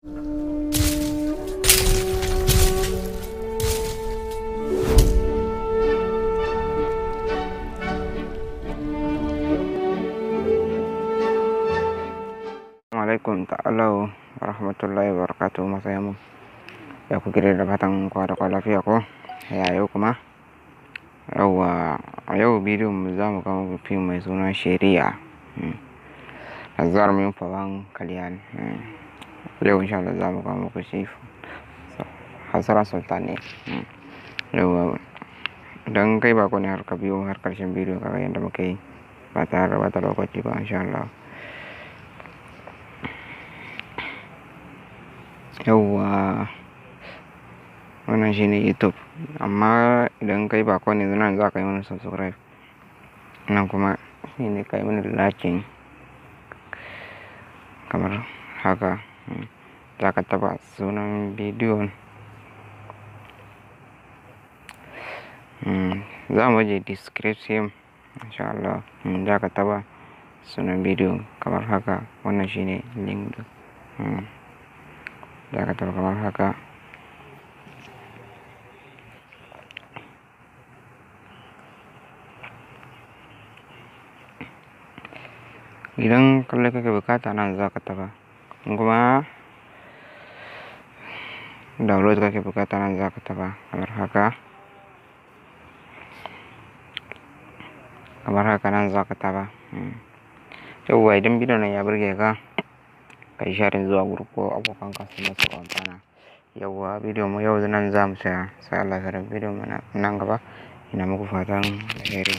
Alaikum ta'ala wa rahmatullahi wa barakatuhu. Masoyan mu, ya kuke da fatan kowa da kowa lafiya ko ya yau kuma? Yauwa, a yau bidiyon mu za mu kawo muku fim mai suna Shari'a Azhar min Pawan Kalyan. Yau insha Allah za mu kawo muku shi, Hasara Sultan ne. Yauwa, idan kai bako ne har ka biyo har karshen bidiyo, kaga yadda muka yi ba tare da bata lokaci ba insha Allah. Yauwa, wannan shine YouTube, amma idan kai bako ne nan za ka yi mana subscribe, nan kuma shine ka yi mana liking kamar haka. Za ka taɓa sunan bidiyon, za mu je description insha Allah. Za ka taɓa sunan bidiyon kamar haka, wannan shine link ɗin. Za ka taɓa kamar haka. Idan kallo kake bukata, nan za ka taɓa. In kuma download kake bukata, nan za ka taɓa kamar haka. Kamar haka nan za ka taɓa. Yauwa, idan bidiyon nan ya burge ka, ka yi sharing zuwa group ko abokanka su ma su amfana. Yauwa, bidiyon mu yau nan za mu tsaya, sai Allah ya bidiyon mu nan gaba. Ina muku fatan alheri.